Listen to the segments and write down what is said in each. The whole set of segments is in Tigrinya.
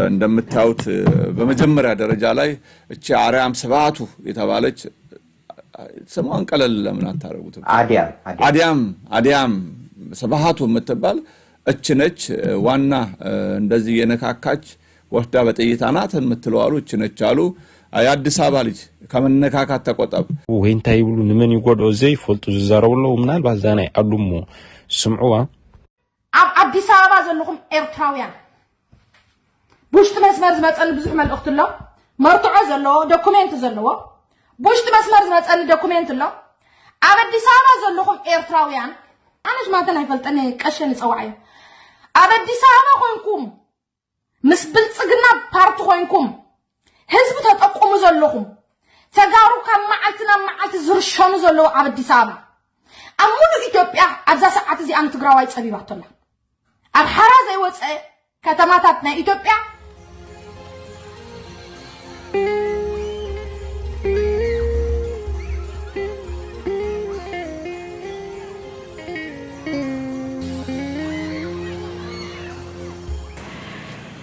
እንደምታዩት በመጀመሪያ ደረጃ ላይ እቺ አርያም ስብሃቱ የተባለች ስሟን ቀለል ለምን አታደርጉትም? አድያም አድያም አድያም አድያም ስብሃቱ የምትባል እች ነች። ዋና እንደዚህ የነካካች ወስዳ በጥይት አናት የምትለው አሉ። እች ነች አሉ። የአዲስ አበባ ልጅ ከመነካካት ተቆጠብ። ወይ እንታይ ይብሉ ንመን ይጎድኦ ዘይፈልጡ ዝዛረቡ ኣለዉ። ምናልባት እዛ ናይ ዓዱ እሞ ስምዕዋ። ኣብ ኣዲስ ኣበባ ዘለኹም ኤርትራውያን ብውሽጢ መስመር ዝመፀኒ ብዙሕ መልእኽቲ ኣሎ። መርትዖ ዘለዎ ዶኩሜንት ዘለዎ ብውሽጢ መስመር ዝመፀኒ ዶኩሜንት ኣሎ። ኣብ ኣዲስ ኣበባ ዘለኹም ኤርትራውያን ኣነ ሽማንተን ኣይፈልጠን ቀሸን ይፀዋዕ እየ። ኣብ ኣዲስ ኣበባ ኮንኩም ምስ ብልፅግና ፓርቲ ኮይንኩም ህዝቢ ተጠቁሙ ዘለኹም ተጋሩ ካብ መዓልቲ ናብ መዓልቲ ዝርሸኑ ዘለዉ ኣብ ኣዲስ ኣበባ ኣብ ሙሉእ ኢትዮጵያ ኣብዛ ሰዓት እዚኣ ንትግራዋይ ፀቢባቶ ኣላ። ኣብ ሓራ ዘይወፀ ከተማታት ናይ ኢትዮጵያ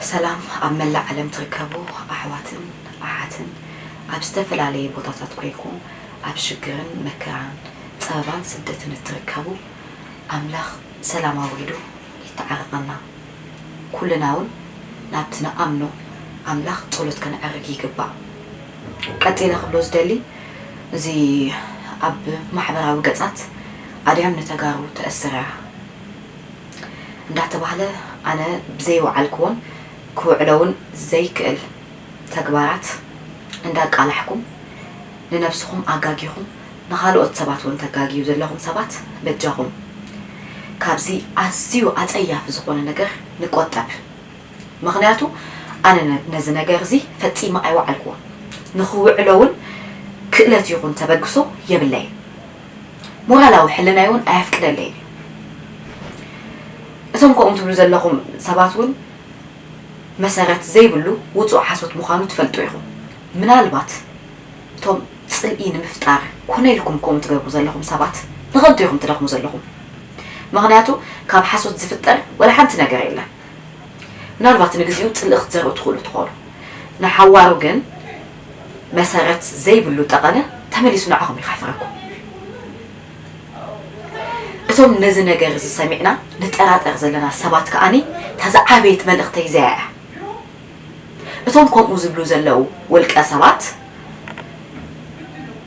ሰላም ኣብ መላእ ዓለም ትርከቡ ኣሕዋትን ኣሓትን ኣብ ዝተፈላለየ ቦታታት ኮይንኩም ኣብ ሽግርን መከራን ጸበባን ስደትን እትርከቡ ኣምላኽ ሰላም ኣውሪዱ ይተዓረቐና። ኩልና እውን ናብቲ ንኣምኖ ኣምላኽ ጸሎት ከነዕርግ ይግባእ። ቀጺለ ክብሎ ዝደሊ እዚ ኣብ ማሕበራዊ ገጻት ኣድያም ንተጋሩ ተእስር እያ እንዳተባህለ ኣነ ብዘይወዓልክዎን ክውዕሎውን ዘይክእል ተግባራት እንዳቃላሕኩም ንነብስኹም ኣጋጊኹም ንኻልኦት ሰባት እውን ተጋግዩ ዘለኹም ሰባት በጃኹም ካብዚ ኣዝዩ ኣጸያፊ ዝኾነ ነገር ንቆጠብ። ምኽንያቱ ኣነ ነዚ ነገር እዚ ፈጺመ ኣይወዓልክዎን። ንኽውዕሎ እውን ክእለት ይኹን ተበግሶ የብለይን። ሞራላዊ ሕልናይ እውን ኣየፍቅደለይን እዩ። እቶም ከምኡ ትብሉ ዘለኹም ሰባት እውን መሰረት ዘይብሉ ውጹእ ሓሶት ምዃኑ ትፈልጡ ኢኹም። ምናልባት እቶም ጽልኢ ንምፍጣር ኮነ ኢልኩም ከምኡ ትገብሩ ዘለኹም ሰባት ንኸንቱ ኢኹም ትደኽሙ ዘለኹም። ምኽንያቱ ካብ ሓሶት ዝፍጠር ወላ ሓንቲ ነገር የለን። ምናልባት ንግዚኡ ጽልኢ ክትዘርኡ ትኽእሉ ትኾኑ። ንሓዋሩ ግን መሰረት ዘይብሉ ጠቐነ ተመሊሱ ንዓኹም እዩ ከሕፍረኩም። እቶም ነዚ ነገር እዚ ሰሚዕና ንጠራጠር ዘለና ሰባት ከኣኒ እታ ዝዓበየት መልእኽተይ እዚኣ እያ። እቶም ከምኡ ዝብሉ ዘለዉ ውልቀ ሰባት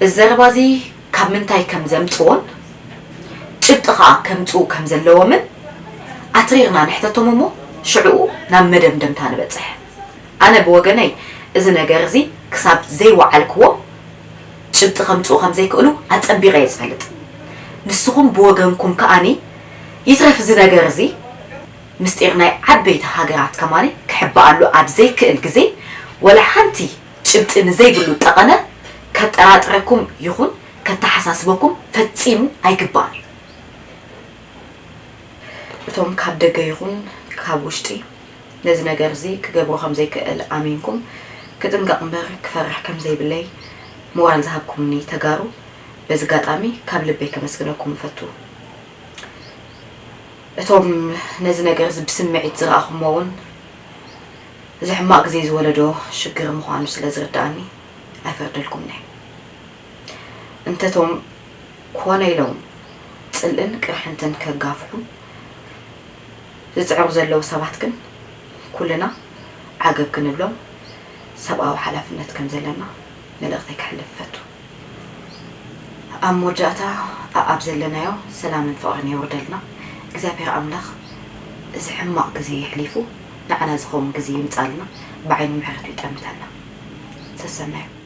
እዚ ዘረባ እዚ ካብ ምንታይ ከም ዘምፅዎን ጭብጢ ከዓ ከምፅኡ ከም ዘለዎምን ኣትሪርና ንሕተቶም እሞ ሽዕኡ ናብ መደምደምታ ንበፅሕ። ኣነ ብወገነይ እዚ ነገር እዚ ክሳብ ዘይወዓልክዎ ጭብጢ ከምፅኡ ከም ዘይክእሉ ኣፀቢቐ እየ ዝፈልጥ። ንስኹም ብወገንኩም ከኣኒ ይትረፍ እዚ ነገር እዚ ምስጢር ናይ ዓበይቲ ሃገራት ከማኒ ክሕበኣሉ ኣብ ዘይክእል ግዜ ወላ ሓንቲ ጭብጢ ንዘይብሉ ጠቐነ ከጠራጥረኩም ይኹን ከተሓሳስበኩም ፈጺሙ ኣይግባእን። እቶም ካብ ደገ ይኹን ካብ ውሽጢ ነዚ ነገር እዚ ክገብሮ ከም ዘይክእል ኣሚንኩም ክጥንቀቕ እምበር ክፈርሕ ከም ዘይብለይ ሞራል ዝሃብኩምኒ ተጋሩ በዚ ጋጣሚ ካብ ልበይ ከመስግነኩም እፈቱ። እቶም ነዚ ነገር እዚ ብስምዒት ዝረኣኹሞ እውን እዚ ሕማቕ ግዜ ዝወለዶ ሽግር ምዃኑ ስለ ዝርድኣኒ ኣይፈርደልኩምን እየ። እንተቶም ኮነ ኢሎም ጽልእን ቅርሕንትን ከጋፍሑ ዝጽዕሩ ዘለዉ ሰባት ግን ኩልና ዓገብ ክንብሎም ሰብኣዊ ሓላፍነት ከም ዘለና መልእኽተይ ከሕልፍ እፈቱ። ኣብ መወዳእታ ኣኣብ ዘለናዮ ሰላምን ፍቕርን የውርደልና። እግዚኣብሔር ኣምላኽ እዚ ሕማቕ ግዜ የሕሊፉ ንዓና ዝኸውን ግዜ ይምጻልና፣ ብዓይኒ ምሕረቱ ይጠምተና። ሰሰናዩ።